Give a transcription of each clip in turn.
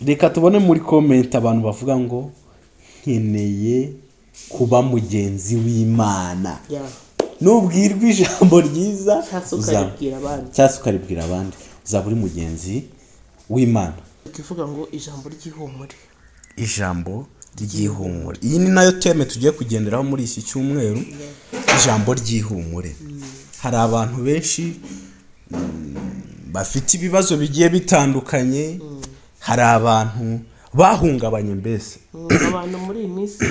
Reka tubone muri comment abantu bavuga ngo nkeneye kuba mugenzi w'Imana. Nubwirwa ijambo ryiza cyangwa ukaribwira abandi, uzaba uri mugenzi w'Imana. Tuvuga ngo ijambo ry'ihumure. Ijambo ry'ihumure. Iyi ni nayo teme tugiye kugenderaho muri iki cyumweru, ijambo ry'ihumure. Hari abantu benshi bafite ibibazo bigiye bitandukanye, hari abantu bahungabanye mbese. Abantu muri iyi minsi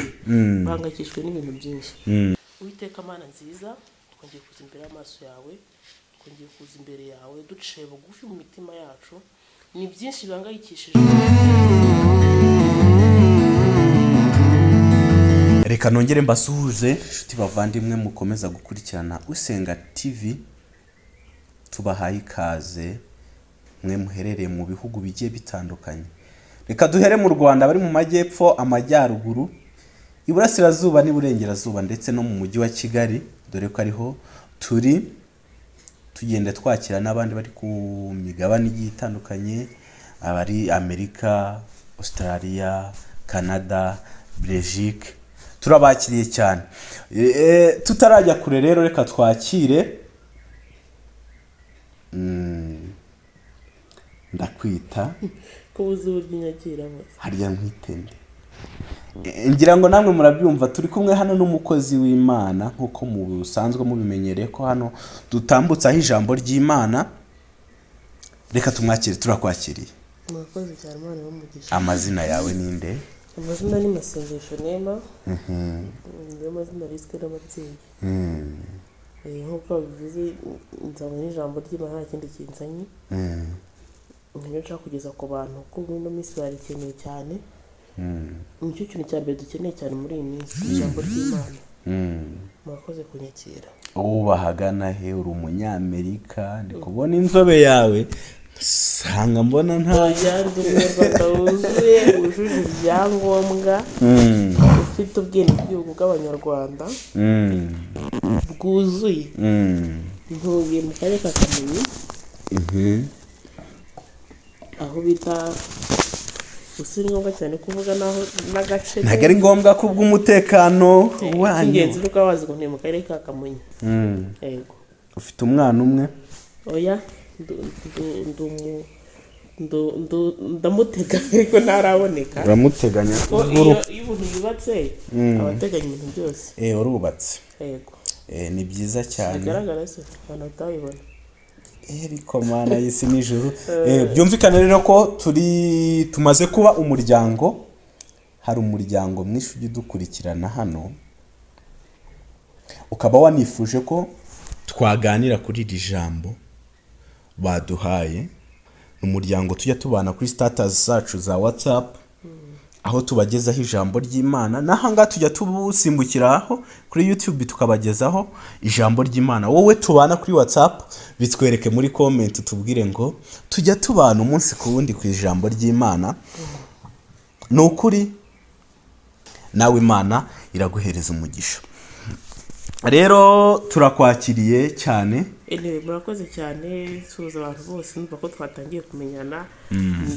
bahangayikishijwe n'ibintu byinshi. Uwiteka Mana nziza, twongeye kuza imbere y'amaso yawe, twongeye kuza imbere yawe duciye bugufi mu mitima yacu. Ni byinshi bihangayikishije. Reka nongere mbasuhuze inshuti bavandimwe mukomeza gukurikirana Usenga TV, tubahaye ikaze mwe muherereye mu bihugu bigiye bitandukanye. Reka duhere mu Rwanda, bari mu majyepfo, amajyaruguru, iburasirazuba n'iburengerazuba ndetse no mu mujyi wa Kigali, dore ko ariho turi tugenda twakira n'abandi bari ku migabane igiye itandukanye, abari Amerika, Australia, Canada, Belgique, turabakiriye cyane. Tutarajya kure rero reka twakire ndakwita harya nkwitende. Ngira ngo namwe murabyumva, turi kumwe hano n'umukozi w'Imana nkuko musanzwe mubimenyereye ko hano dutambutsaho ijambo ry'Imana. Reka tumwakire, turakwakiriye. Murakoze cyane, Imana ibahe. Amazina yawe ninde? Amazina ni Masengesho Neema. Niyo mazina bizwi n'ababyeyi. Nkuko babivuze, nzanywe n'ijambo ry'Imana, nta kindi kinzanye. Niyo nshaka kugeza ku bantu kuko muri ino minsi barikeneye cyane. Nicyo kintu cya mbere dukeneye cyane muri iyi minsi, ijambo ry'Imana. Murakoze kunyakira. Ubahagana he? Uri umunyamerika, ndi kubona inzobe yawe sanga mbona nta yandi Umunyarwanda wuzuye, wujuje ibyangombwa, ufite ubwenegihugu bw'Abanyarwanda bwuzuye. Ntuye mu karere ka Kamonyi, aho bita si ngombwa cyane kuvuga naho n'agace, ntabwo ari ngombwa kubw'umutekano wanyu. Icy'ingenzi ni uko bazi ngo ntuye mu karere ka Kamonyi. Yego. Ufite umwana umwe? Oya, ndamutega ariko ntaraboneka. Uramuteganya? Iyo umuntu yubatse aba ateganya ibintu byose. Urubatse. Yego. Ni byiza cyane. Bigaragara se abantu batabibona. Ariko Mana y'isi n'ijuru. Byumvikane rero ko turi tumaze kuba umuryango. Hari umuryango mwinshi ujya udukurikirana hano, ukaba wanifuje ko twaganira kuri iri jambo baduhaye. Umuryango tujya tubana kuri status zacu za WhatsApp, aho tubagezaho ijambo ry'Imana. N'aha ngaha tujya tubusimbukiraho kuri YouTube tukabagezaho ijambo ry'Imana. Wowe tubana kuri WhatsApp, bitwereke muri comment, tubwire ngo tujya tubana umunsi ku wundi ku ijambo ry'Imana. Ni ukuri nawe Imana iraguhereza umugisha. Rero turakwakiriye cyane. Murakoze cyane, suhuza abantu bose, numva ko twatangiye kumenyana,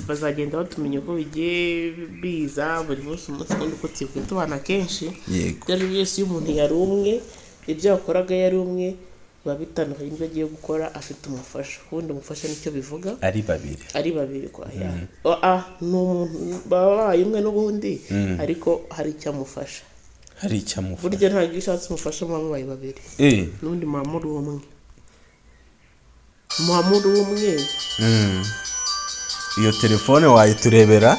bazagenda batumenya uko bigiye biza buri munsi umunsi kundi uko tugiye tubana kenshi. Ibyo byose iyo umuntu yari umwe, ibyo yakoraga yari umwe, biba bitandukanye n'ibyo agiye gukora afite umufasha. Ubundi umufasha nicyo bivuga ari babiri, ari babiri kwa ni umuntu baba babaye umwe n'ubundi, ariko hari icyo amufasha. Hari icyo amufasha. Burya ntabwo iyo ushatse umufasha muba mubaye babiri, n'undi muba muri umwe. Muhamuru umwe. Iyo telefone wayiturebera,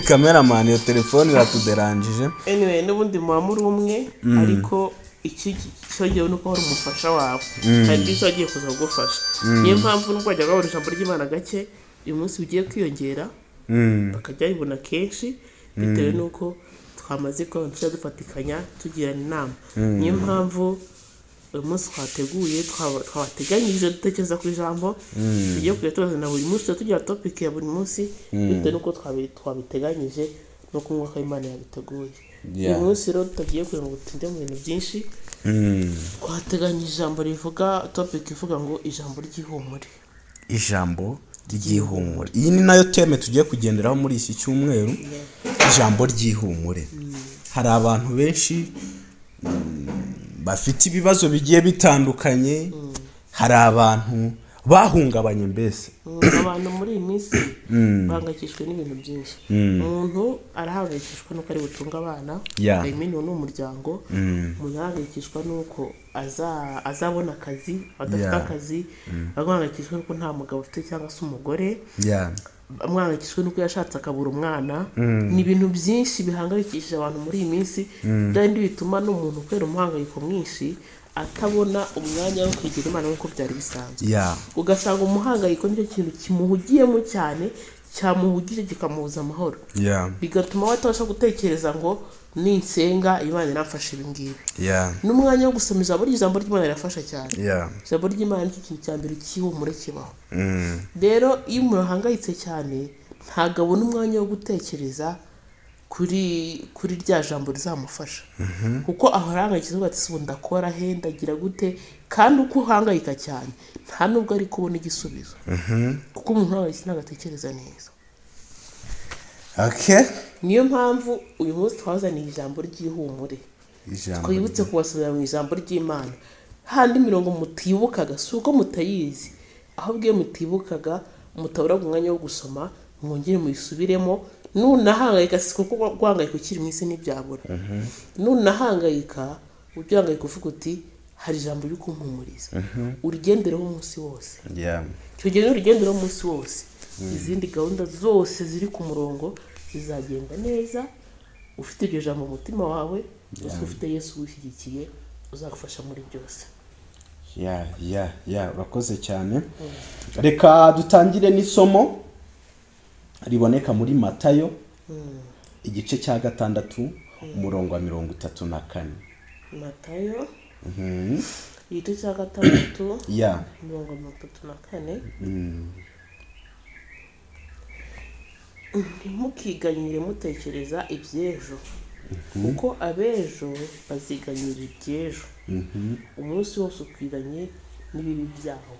cameraman, iyo telefone iratuderanjije. Anyway, n'ubundi muhamuru umwe, ariko iki cyongewe nuko hari umufasha wawe. Hari byinshi agiye kuza kugufasha. Niyo mpamvu nubwo wajyaga wabona ijambo ry'Imana gake, uyu munsi ugiye kwiyongera, bakajya babibona kenshi bitewe nuko twamaze kuba dufatikanya tugirana inama. Niyo mpamvu uyu munsi twateguye, twabateganyije dutekereza ku ijambo tugiye kujya tubazana buri munsi, tugira topic ya buri munsi bitewe nuko twabiteganyije nuko Umwuka w'Imana yabiteguye. Uyu munsi rero tutagiye kugira ngo dutinde mu bintu byinshi, twateganyije ijambo rivuga topic ivuga ngo ijambo ry'ihumure. Ijambo ry'ihumure. Iyi ni nayo theme tugiye kugenderaho muri iki cyumweru, ijambo ry'ihumure. Hari abantu benshi bafite ibibazo bigiye bitandukanye, hari abantu bahungabanye mbese. Abantu muri iyi minsi bahangayikishijwe n'ibintu byinshi. Umuntu arahangayikishwa n'uko ari butunga abana, I mean ni umuryango. Umuntu arahangayikishwa n'uko azabona akazi, adafite akazi, arahangayikishwa n'uko nta mugabo afite cyangwa se umugore, amwangayikishwa n'uko yashatse akabura umwana. Ni ibintu byinshi bihangayikishije abantu muri iyi minsi, byandi bituma n'umuntu kubera umuhangayiko mwinshi atabona umwanya wo kwegera Imana nk'uko byari bisanzwe. Ugasanga umuhangayiko nicyo kintu kimuhugiyemo cyane, cyamuhugije kikamubuza amahoro. Bigatuma we atabasha gutekereza ngo ninsenga Imana iramfasha ibi ngibi. N'umwanya wo gusoma ijambo ry'Imana rirafasha cyane. Ijambo ry'Imana nicyo kintu cya mbere cy'ihumure kibaho. Rero iyo umuntu ahangayitse cyane ntabwo abona umwanya wo gutekereza kuri rya jambo rizamufasha. Kuko ahora ahangayikishwa avuga ati ubu ndakora he, ndagira gute, kandi uko uhangayika cyane nta nubwo ari kubona igisubizo. Kuko umuntu ahangayitse ntabwo atekereza neza. Niyo mpamvu uyu munsi twazaniye ijambo ry'ihumure. Twibutse kubasomera mu ijambo ry'Imana. Handi mirongo mutibukaga, si uko mutayizi, ahubwo iyo mutibukaga mutabura umwanya wo gusoma, mwongere muyisubiremo. Nunahangayika, si kuko guhangayika ukiri mu isi ntibyabura. Nunahangayika ujye uvuga uti hari ijambo ryo kumpumuriza, urigendereho umunsi wose. Icyo gihe urigendereho umunsi wose, izindi gahunda zose ziri ku murongo zizagenda neza. Ufite iryo jambo mu mutima wawe, ufite Yesu ugushyigikiye, uzagufasha muri byose. Urakoze cyane. Reka dutangire n'isomo riboneka muri Matayo igice cya 6 umurongo wa 34. Matayo igice cya 6 umurongo wa 34. Ntimukiganyire mutekereza iby'ejo, kuko abejo baziganyira iby'ejo. Umunsi wose ukwiranye n'ibibi byawo.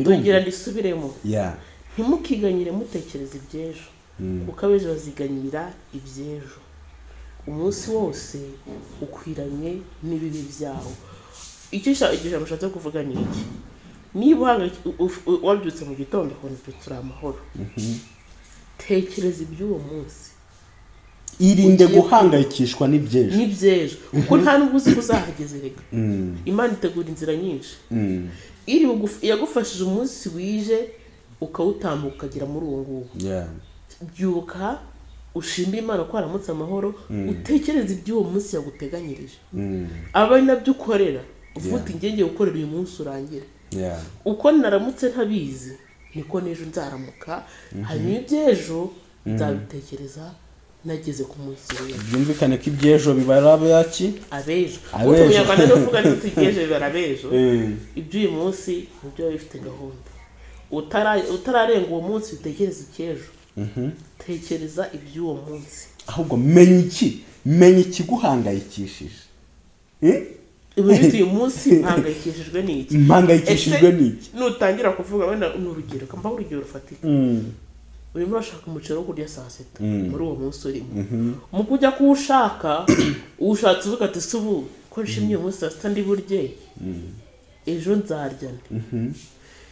Tugira ndisubiremo. Ntimukiganyire mutekereza iby'ejo, kuko abejo baziganyira iby'ejo. Umunsi wose ukwiranye n'ibibi byawo. Icyo ijambo nshatse kuvuga ni iki? Niba wabyutse mu gitondo ukabona turi amahoro, tekereza iby'uwo munsi. Irinde guhangayikishwa n'iby'ejo. N'iby'ejo, kuko nta nubwo uzi ko uzahageze reka. Imana itegura inzira nyinshi. Iri yagufashije umunsi wije ukawutambuka ukagera muri uwo nguwo. Byuka ushimire Imana ko waramutse amahoro, utekereze iby'uwo munsi yaguteganyirije. Aba ari nabyo ukorera, uvuga uti ngiye gukorera uyu munsi urangire. Uko naramutse ntabizi niko n'ejo nzaramuka, hanyuma iby'ejo nzabitekereza nageze ku munsi w'ejo. Byumvikane ko iby'ejo bibara byaki? Abejo. Umunyarwanda n'uvuga ati iby'ejo bibara abejo. Iby'uyu munsi nibyo bifite gahunda. Utararenga uwo munsi utekereza icy'ejo. Tekereza iby'uwo munsi. Ahubwo menya iki? Menya ikiguhangayikishije. Ubu uyu munsi mpangayikishijwe n'iki? Mpangayikishijwe n'iki? Nutangira kuvuga wenda ni urugero, kamba urugero rufatika. Urimo urashaka umuceri wo kurya saa sita muri uwo munsi urimo. Mu kujya kuwushaka, uwushatse uvuga ati se ubu ko nshimye uyu munsi saa sita ndi burye, ejo nzarya nde?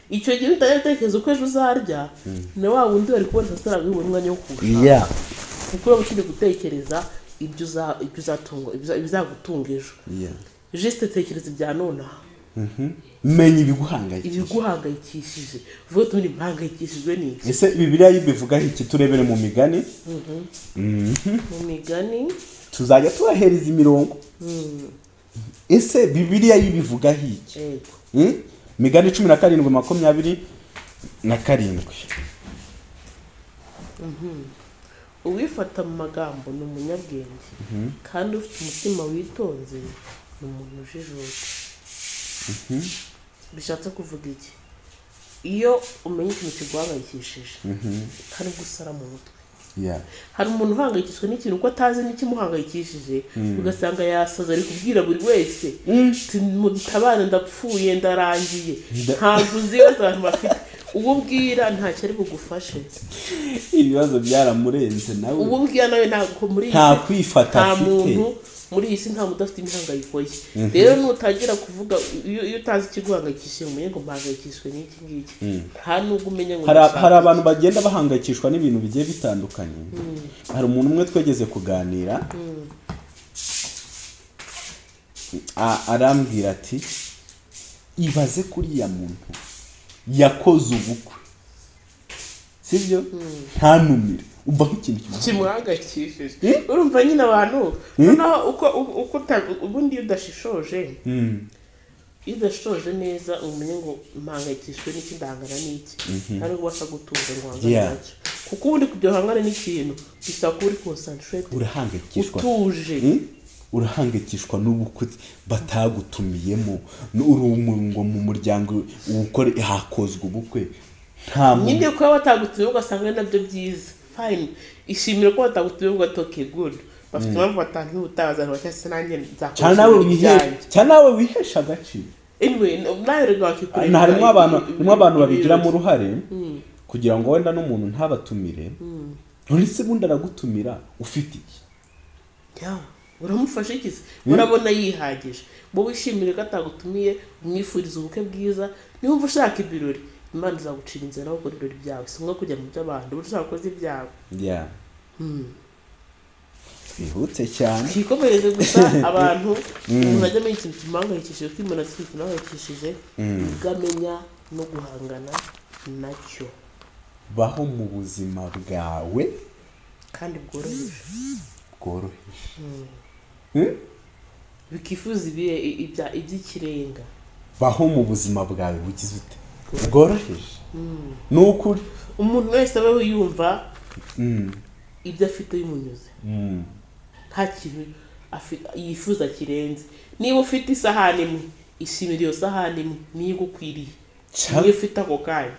Icyo gihe utatekereza uko ejo uzarya, na wa wundi wari kubona saa sita ntabwo ubona umwanya wo kuwushaka. Kuko uba ukiri gutekereza ibyo ibizagutunga ejo. Juste tekereza ibya nonaha. Menya ibiguhangayikishije. Ibiguhangayikishije. Vuga uti mpangayikishijwe n'iki? Ese Bibiliya ibivuga iki? Turebere mu migani. Mu migani tuzajya tubahereza imirongo. Ese Bibiliya ibivuga iki? Migani 17:27. Uwifata mu magambo ni umunyabwenge, kandi ufite umutima witonze ni umuntu ujijutse. Bishatse kuvuga iki? Iyo umenye ikintu kiguhangayikishije, ntari gusara mu mutwe. Hari umuntu uhangayikishwa n'ikintu uko atazi n'ikimuhangayikishije, ugasanga yasaze ari kubwira buri wese mutabana ndapfuye ndarangiye, ntabwo uzi ibibazo abantu bafite, uwo ubwira ntacyo ari bugufashe, ibibazo byaramurenze nawe, uwo ubwira nawe ntabwo muri iyi nta kwifata afite, nta muntu muri iyi si nta muntu udafite imihangayiko ye. Rero nutangira kuvuga iyo utazi ikiguhangayikishije umenye ngo mpangayikishijwe n'iki ngiki, nta nubwo umenya ngo hari abantu bagenda bahangayikishwa n'ibintu bigiye bitandukanye. Hari umuntu umwe twegeze kuganira, arambwira ati ibaze kuriya muntu yakoze ubukwe, sibyo, ntanumire, umva nk'ikintu kimuhangayikishije. Urumva nyine abantu noneho uko ubundi iyo udashishoje, iyo udashishoje neza umenye ngo mpangayikishijwe n'iki, ndahangana n'iki, nta nubwo ubasha gutuza ngo uhangane nacyo, kuko ubundi kugira uhangane n'ikintu bisaba kuba uri concentrate, urahangayikishwa utuje, urahangayikishwa n'ubukwe batagutumiyemo, uri ngo mu muryango ukore hakozwe ubukwe nta muntu nyine kuba batagutumiye ugasanga ari nabyo byiza. Fine, ishimire ko batagutumiye ugatoke good, bafite impamvu batantuye cyangwa se nanjye nzakoresha cyane nawe wihesha agaciro. Anyway, nawe rero wakikorera. Harimo abantu babigiramo uruhare kugira ngo wenda n'umuntu ntabatumire, none se bundi aragutumira ufite iki? Uramufasha iki? Urabona yihagije, wowe wishimire ko atagutumiye, umwifuriza ubukwe bwiza, niba ushaka ibirori Imana izagucira inzira nawe ukora ibirori byawe, si ngombwa kujya mu by'abantu, uba ushaka koza ibyawe. Twihutse cyane twikomereze gusa abantu umuntu ajya amenya ikintu kimuhangayikishije, kuko umuntu azi ikintu kimuhangayikishije ugamenya no guhangana nacyo. Baho mu buzima bwawe kandi bworoheje, bikifuza iby'ikirenga. Baho mu buzima bwawe bugize ute bworoheje, ni ukuri umuntu wese abeho yumva ibyo afite bimunyuze, nta kintu yifuza kirenze. Niba ufite isahani imwe, ishimira iyo sahani imwe niyo igukwiriye, niyo ufite ako kanya,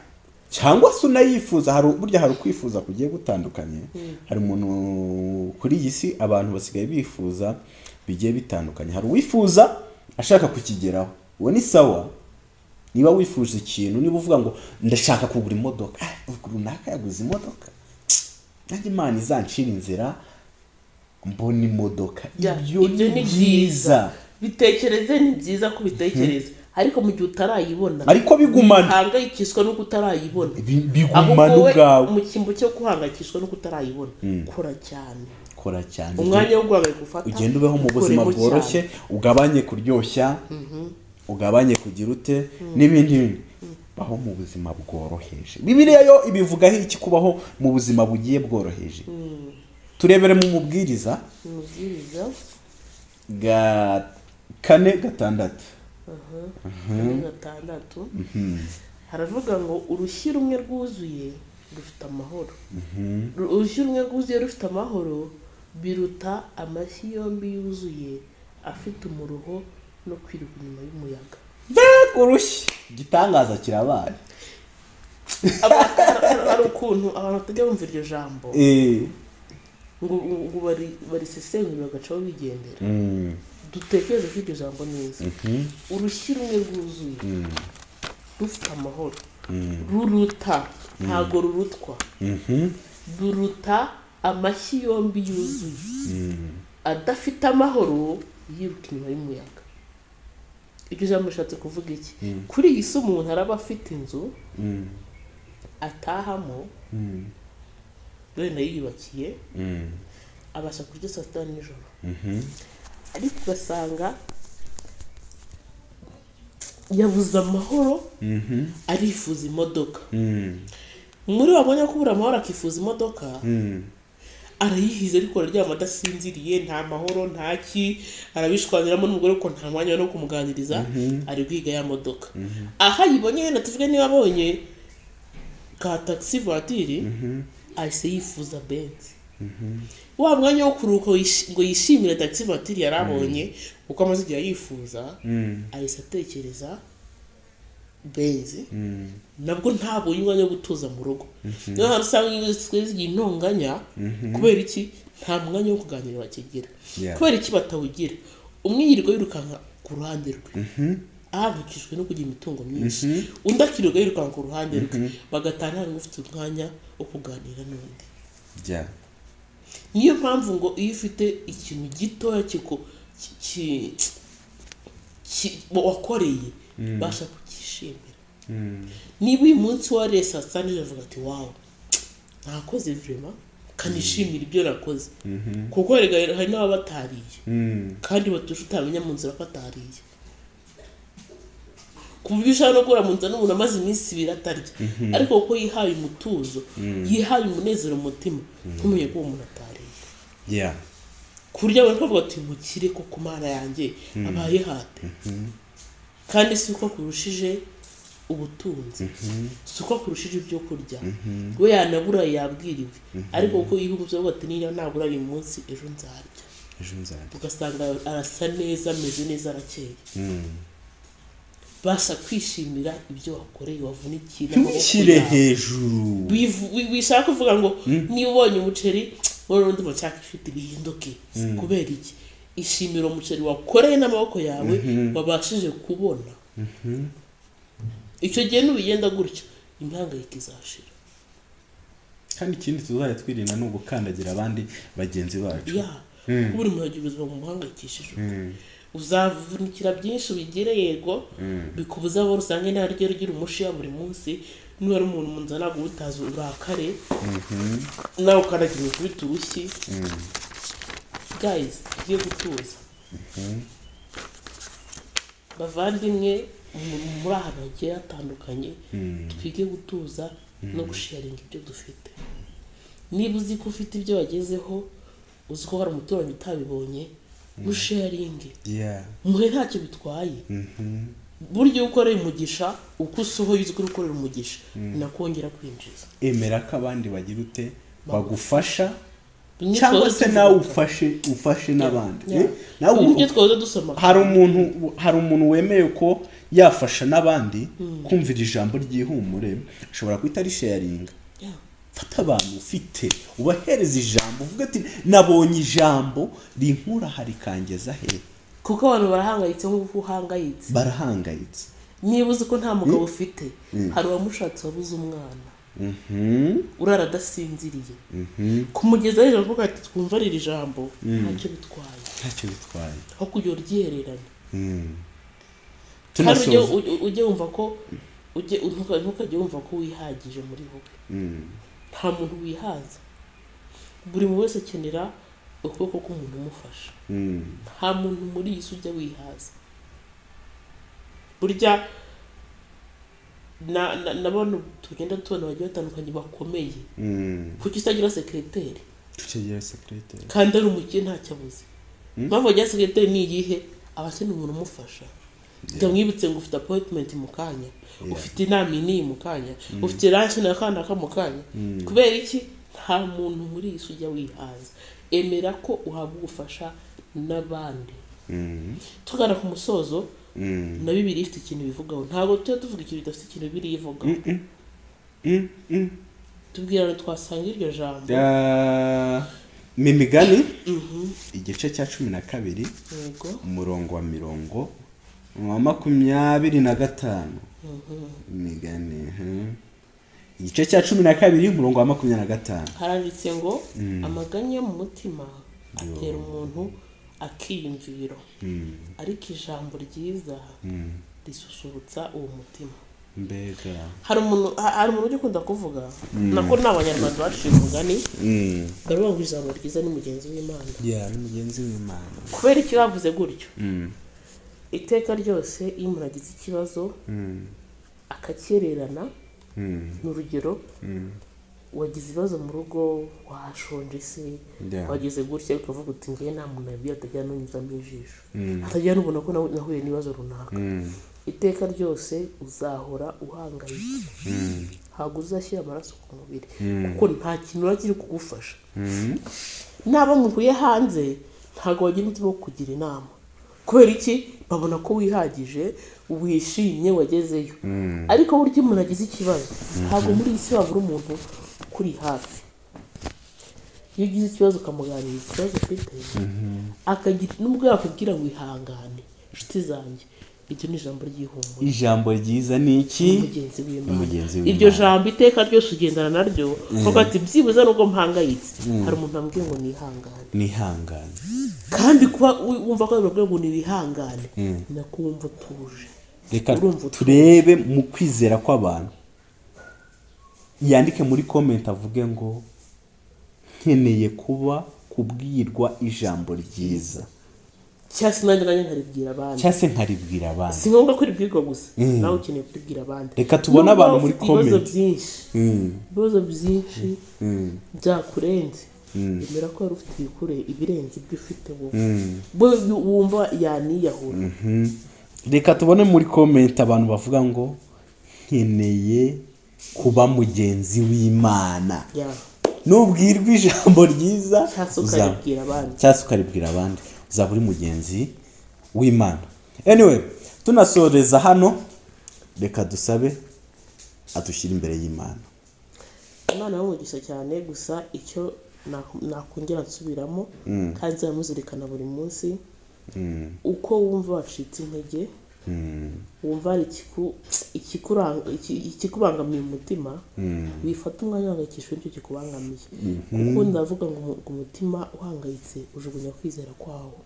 cyangwa se unayifuza. Burya hari ukwifuza kugiye gutandukanye. Hari umuntu kuri iyi si abantu basigaye bifuza bigiye bitandukanye. Hari uwifuza ashaka kukigeraho, uwo ni sawa. Niba wifuza ikintu, niba uvuga ngo ndashaka kugura imodoka, runaka yaguze imodoka, nanjye Imana izancira inzira mbona imodoka, ibyo ni byiza, bitekereze, ni byiza kubitekereza, ariko mu gihe utarayibona, ariko bigumana, hangayikishwa nuko utarayibona, bigumana ubwawe. Mu cyimbo cyo guhangayikishwa nuko utarayibona, kora cyane, kora cyane, umwanya wo guhangayika ufata, ugende ubeho mu buzima bworoshye, ugabanye kuryoshya, ugabanye kugira ute n'ibindi. Baho mu buzima bworoheje. Bibiliya yo ibivugaho iki kubaho mu buzima bugiye bworoheje? Turebere mu mubwiriza 4:6. 4:6 haravuga ngo urushyi rumwe rwuzuye rufite amahoro, urushyi rumwe rwuzuye rufite amahoro biruta amashyi yombi yuzuye afite umuruho no kwiruka inyuma y'umuyaga. Urushyi gitangaza kirabaye. Hari ukuntu abantu batajya bumva iryo jambo ngo barisesengura bagacaho bigendera. Dutekereze ko iryo jambo neza. Urushyi rumwe rwuzuye rufite amahoro ruruta, ntago rurutwa, ruruta amashyi yombi yuzuye adafite amahoro yiruka inyuma y'umuyaga. Iryo jambo rishatse kuvuga iki? Kuri iyi si umuntu araba afite inzu atahamo, wenda yiyubakiye, abasha kurya saa sita nijoro, ariko ugasanga yabuze amahoro, arifuza imodoka. Muri wabonye ko ubura amahoro akifuza imodoka, arayihize ariko araryama adasinziriye, nta mahoro, nta ki, arabishwaniramo n'umugore ko nta mwanya no kumuganiriza, ari kwiga ya modoka. Aha yibonye yenda tuvuge niba abonye ka taxi voiture, ahise yifuza Benz. Wa mwanya wo kuruhuka ngo yishimire taxi voiture yarabonye, uko amaze igihe yifuza, ahise atekereza Benzi nabwo ntabonye umwanya wo gutuza mu rugo. Niyo hantu usanga zigira intonganya kubera iki? Nta mwanya wo kuganira bakigira. Kubera iki batawugira? Umwe yirirwa yirukanka ku ruhande rwe ahangayikishijwe no kugira imitungo myinshi, undi akirirwa yirukanka ku ruhande rwe, bagataha nta n'umwe ufite umwanya wo kuganira n'undi. Niyo mpamvu ngo iyo ufite ikintu gitoya wakoreye basha kukishimira. Niba uyu munsi wariye saa sita nijoro uvuga ati wawu nakoze vraiment kanishimira ibyo nakoze, kuko hari n'ababa batariye kandi batuje utamenya mu nzira ko atariye, ku buryo ushobora no guhura mu nzira n'umuntu amaze iminsi 2 atarya, ariko kuko yihaye umutuzo, yihaye umunezero mu mutima, ntumenye ko uwo muntu atariye. Ku buryo abantu bavuga ati mukire ko ku Mana yanjye abaye hate. Kandi si uko akurushije ubutunzi, si uko akurushije ibyo kurya, we yanabura yabwiriwe, ariko kuko yihubye avuga ati niba nabura uyu munsi ejo nzarya, ugasanga arasa neza, ameze neza, arakeye. Basha kwishimira ibyo wakoreye, wavunikiye ntushyire hejuru. Wishaka kuvuga ngo niba ubonye umuceri wowe undi mushaka ifite bihinduke kubera iki? Ishimira umuceri wakoreye n'amaboko yawe wabashije kubona. Icyo gihe nubigenda gutyo imihangayiko izashira. Kandi ikindi tuzajya twirinda ni ugukandagira abandi bagenzi bacu. Buri muntu agira ubuzima bumuhangayikishije. Uzavunikira byinshi ubigire yego, bikubuza abo usange nta ryo rugira umushiya buri munsi. Niba ari umuntu mu nzira ntabwo utazi urakare, nawe ukandagira ukubita urushyi. Guys, tugiye gutuza. Bavandimwe muri ahantu hagiye hatandukanye, twige gutuza no gusharinga ibyo dufite. Niba uzi ko ufite ibyo wagezeho, uzi ko hari umuturanyi utabibonye, musharinge. Muhe ntacyo bitwaye. Burya ukoreye umugisha, uko usohoye uzi ko ukorera umugisha, nakongera kwinjiza. Emera ko abandi bagira ute bagufasha, cyangwa se nawe ufashe n'abandi. Hari umuntu wemeye ko yafasha n'abandi kumvira ijambo ry'ihumure, ashobora kwita ari sharinga. Fata abantu ufite ubahereza ijambo, uvuga ati nabonye ijambo rinkura hari kangeza he. Kuko abantu barahangayitse nk'uko uhangayitse. Barahangayitse. Niba uzi ko nta mugabo ufite, hari uwamushatse wabuze umwana. Urara adasinziriye. Kumugeza rero avuga ati twumva riri jambo, ntacyo bitwaye. Ntacyo bitwaye. Aho kujya uryihererana. Kandi ujye wumva ko ujye ntukajye wumva ko wihagije muri wowe. Nta muntu wihaza. Buri muntu wese akenera ukuboko k'umuntu umufasha. Nta muntu muri iyi si ujya wihaza. Burya na bano tugenda tubona bagiye batandukanye bakomeye. Kuki utagira sekreteri? Tukigira sekreteri. Kandi ari umukire ntacyo abuze. Impamvu agira sekreteri ni iyihe? Aba akeneye umuntu umufasha. Ndamwibutse ngo ufite appointment mu kanya, ufite inama ini mu kanya, ufite lunch na kana mu kanya. Kubera iki? Nta muntu muri iyi si ujya wihaza. Emera ko uhabwa ubufasha n'abandi. Tugana ku musozo, na Bibiliya ifite ikintu bivugaho. Ntabwo tujya tuvuga ikintu bidafite ikintu Bibiliya ivugaho. Tubwirane twasanga iryo jambo. Mimigani igice cya 12, umurongo wa 25. Imigani igice cya 12 umurongo wa 25. Haranditse ngo amaganya mu mutima atera umuntu akiyumviro, ariko ijambo ryiza risusurutsa uwo mutima. Mbega hari umuntu ujya ukunda kuvuga nako ni abanyarwanda baciye umugani, baravuga ngo ijambo ryiza ni mugenzi w'Imana. Ni mugenzi w'Imana. Kubera iki bavuze gutyo? Iteka ryose iyo umuntu agize ikibazo akakererana, ni urugero wagize ibibazo mu rugo, washonje se, wagize gutya ukavuga uti ngiye nta muntu nabwiye atajya nunyuzamo ijisho, atajya nubona ko nahuye n'ibibazo runaka. Iteka ryose uzahora uhangayitse, ntabwo uzashyira amaraso ku mubiri, kuko nta kintu kiri kugufasha. Naba muhuye hanze ntabwo wagira umutima wo kugira inama, Kubera iki? Babona ko wihagije, wishimye, wagezeyo. Ariko burya umuntu agize ikibazo, ntabwo muri iyi si wabura umuntu ukuri hafi. Iyo ugize ikibazo ukamuganiriza ikibazo ufite, akagira nubwo yakubwira ngo ihangane, inshuti zanjye, iryo ni ijambo ry'ihumure. Ijambo ryiza ni iki? Mugenzi w'Imana. Iryo jambo iteka ryose ugendana naryo, kuko ati byibuze nubwo mpangayitse, hari umuntu ambwiye ngo nihangane. Nihangane. Kandi kuba wumva ko bababwiye ngo nihangane, ni nako wumva utuje. Reka turebe mu kwizera kw'abantu. Yandike muri comment avuge ngo nkeneye kuba kubwirwa ijambo ryiza. Cyase nanjye nkaribwira abandi. Cyase nkaribwira abandi. Si ngombwa ko ribwirwa gusa, nawe ukeneye kuribwira abandi. Reka tubone abantu muri comment. Ibibazo byinshi byakurenze. Emera ko wari ufite ibikure ibirenze ibyo ufite wowe. Wumva yaniyahura. Reka tubone muri comment abantu bavuga ngo nkeneye kuba mugenzi w'Imana. Nubwirwa ijambo ryiza cyase ukaribwira abandi, uzaba uri mugenzi w'Imana. Anyway, tunasoreza hano, reka dusabe adushyira imbere y'Imana. Imana y'umugisha cyane. Gusa icyo nakongera nsubiramo kandi nzamuzirikana buri munsi, uko wumva wacitse intege, wumva ari ikikubangamiye umutima, wifata umwanya uhangayikishijwe n'icyo kikubangamiye. Kuko ndavuga ngo umutima uhangayitse ujugunya kwizera kwawo.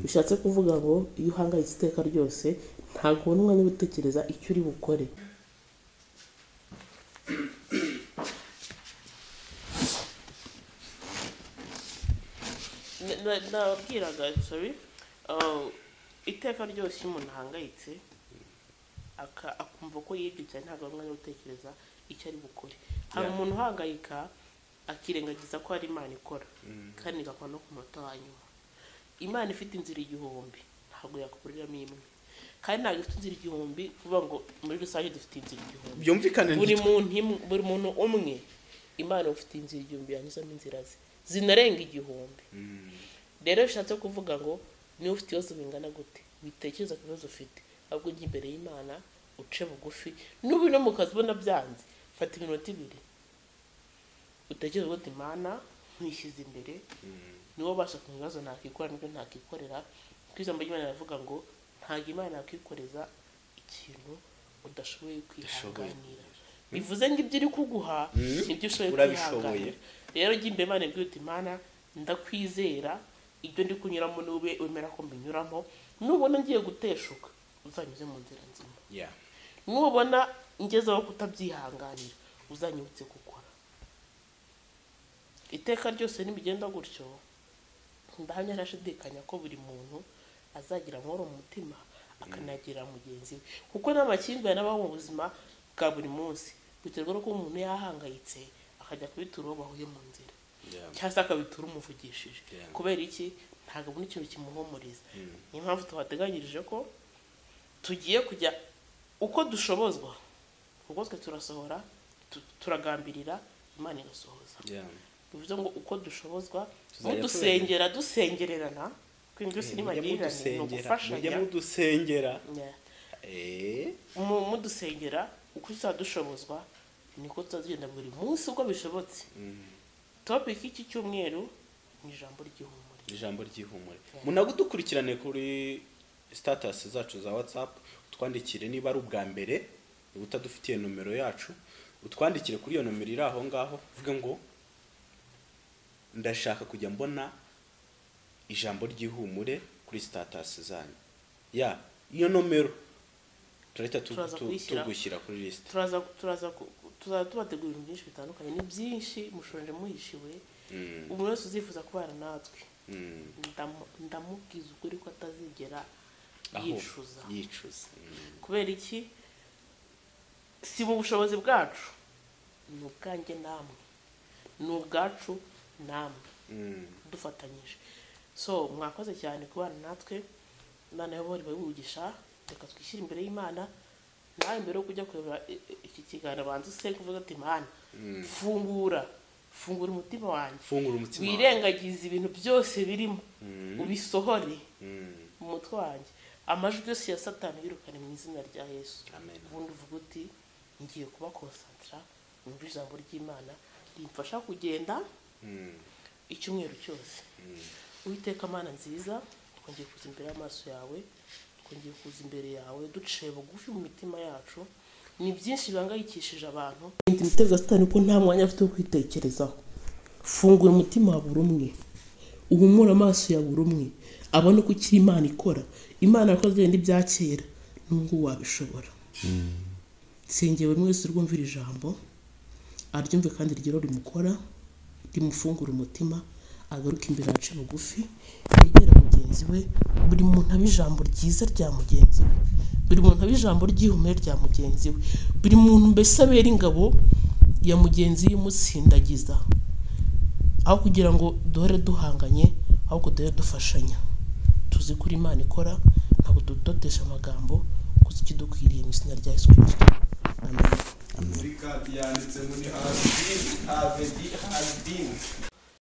Bishatse kuvuga ngo iyo uhangayitse iteka ryose ntabwo ubona umwanya wo gutekereza icyo uri bukore. Nababwiraga sorry, iteka ryose iyo umuntu ahangayitse akumva ko yibye cyane, ntabwo umwanya wo gutekereza icyo ari bukore. Hari umuntu uhangayika akirengagiza ko ari Imana ikora, kandi igakora no ku munota wa nyuma. Imana ifite inzira igihumbi, ntabwo yakuburiramo imwe. Kandi ntabwo ifite inzira igihumbi kuvuga ngo muri rusange dufite inzira igihumbi. Byumvikane buri muntu umwe Imana ifite inzira igihumbi yanyuzamo inzira ze zinarenga igihumbi. Rero bishatse kuvuga ngo niba ufite ibibazo bingana gute, witekereza ku bibazo ufite, ahubwo ujye imbere y'Imana uce bugufi. N'ubu no mu kazi ubona byanze, fata iminota ibiri utekereze uti Imana nkwishyize imbere, niwo ubasha ku bibazo nakikora n'ibyo ntakikorera. Kuko ijambo ry'Imana riravuga ngo ntabwo Imana yakwikoreza ikintu udashoboye kwihanganira. Bivuze ngo ibyo iri kuguha nibyo ushoboye kwihanganira. Rero jya imbere Imana ibwira uti Imana ndakwizera, ibyo ndi kunyuramo nube wemera ko mbinyuramo, nubona ngiye guteshuka uzanyuze mu nzira nzima. Nubona ngezeho kutabyihanganira uzanyibutse gukora. Iteka ryose nibigenda gutyo, ndahamya ntashidikanya ko buri muntu azagira amahoro mu mutima, akanagira mugenzi we. Kuko n'amakimbirane abaho mu buzima bwa buri munsi biterwa no kuba umuntu yahangayitse akajya kubitura uwo bahuye mu nzira, cyangwa se akabitura umuvugishije. Kubera iki? Ntabwo abona ikintu kimuhumuriza. Niyo mpamvu tubateganyirije ko tugiye kujya uko dushobozwa, kuko twe turasohora, turagambirira, Imana igasohoza. Bivuze ngo uko dushobozwa, mudusengera, dusengererana, kuko byose ni magirirane, ni ugufashanya. Mujye mudusengera. Mudusengera uko tuzadushobozwa niko tuzagenda buri munsi uko bishobotse. Topic y'iki cyumweru ni ijambo ry'ihumure. Ijambo ry'ihumure. Munagudukurikirane kuri status zacu za WhatsApp, utwandikire niba ari ubwa mbere utadufitiye nomero yacu, utwandikire kuri iyo nomero iri aho ngaho, uvuge ngo ndashaka kujya mbona ijambo ry'ihumure kuri status zanyu. Ya, iyo nomero turahita tugushyira kuri list. Turaza tubategura ibintu byinshi bitandukanye, ni byinshi mushonje muhishiwe. Umuntu wese uzifuza kubana natwe, ndamubwiza ukuri ko atazigera yicuza. Kubera iki? Si mu bushobozi bwacu, ni ubwanjye namwe, ni ubwacu namwe dufatanyije. So mwakoze cyane kubana natwe. Imana yobora ibabugisha. Reka twishyire imbere y'Imana. Nawe mbere yo kujya kureba iki kiganiro banza usenge uvuga ati Imana fungura umutima wanjye, wirengagize ibintu byose birimo, ubisohore. Mu mutwe wanjye amajwi yose ya Satani yirukane mu izina rya Yesu. Amen. Ubundi uvuga uti ngiye kuba concentré, numva ijambo ry'Imana rimfasha kugenda icyumweru cyose. Uwiteka Mana nziza, twongeye kuza imbere y'amaso yawe, twongeye kuza imbere yawe duciye bugufi mu mitima yacu. Ni byinshi bihangayikishije abantu. Imitego ya Satani ko nta mwanya afite wo kwitekerezaho. Fungura umutima wa buri umwe, uhumure amaso ya buri umwe, abone ko icyo Imana ikora, Imana yakoze ibindi bya kera, n'ubwo wabishobora. Nsengeye buri wese urwumvira ijambo, aryumve kandi rigero rimukora, rimufungura umutima, agaruke imbere ace bugufi, yegere mugenzi we. Buri muntu abe ijambo ryiza rya mugenzi we, buri muntu abe ijambo ry'ihumure rya mugenzi we, buri muntu mbese abere ingabo ya mugenzi we imusindagiza, aho kugira ngo duhore duhanganye, ahubwo duhore dufashanya. Tuzi ko Imana ikora, ntabwo dutotesha amagambo, kuko ikidukwiriye mu izina rya Yesu Kristo, amen. Muri kadi yanditse ngo ni has been, have been, has been.